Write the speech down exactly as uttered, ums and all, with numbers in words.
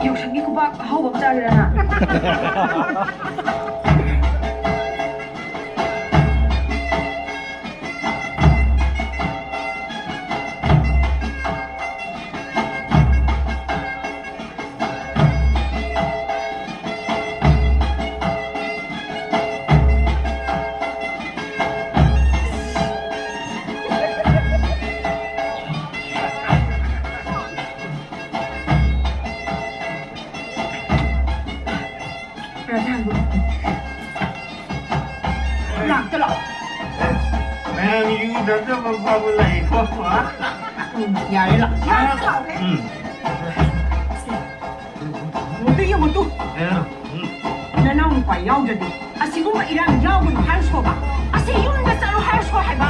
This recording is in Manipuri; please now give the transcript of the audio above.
ꯌꯥꯎꯁꯪꯒꯤ ꯈꯨꯕꯥꯛ ꯑꯍꯥꯎꯕ ꯑꯃ ꯆꯥꯔꯦꯅ꯫ ꯂꯥꯛꯇ ꯂꯥꯛꯑꯣ꯫ ꯃꯌꯥꯝ ꯌꯨ ꯊꯛꯇꯕ ꯐꯥꯎꯕ ꯂꯩꯀꯣ꯫ ꯎꯝ, ꯌꯥꯔꯦ, ꯂꯥꯛꯑꯣ꯫ ꯂꯥꯛꯇ ꯂꯥꯛꯑꯣ꯫ ꯎꯝ꯫ ꯃꯗꯨ ꯌꯦꯡꯉꯨ ꯇꯨ꯫ ꯎꯝ꯫ ꯅꯅꯥꯎ ꯅꯨꯄꯥ ꯌꯥꯎꯗ꯭ꯔꯗꯤ ꯑꯁꯤꯒꯨꯝꯕ ꯏꯔꯥꯡ ꯌꯥꯎꯒꯅꯨ ꯍꯥꯏꯔꯁꯣꯕ꯫ ꯑꯁꯤ ꯌꯨꯝꯗ ꯆꯠꯂꯣ ꯍꯥꯏꯔꯁꯣ ꯍꯥꯏꯕ꯫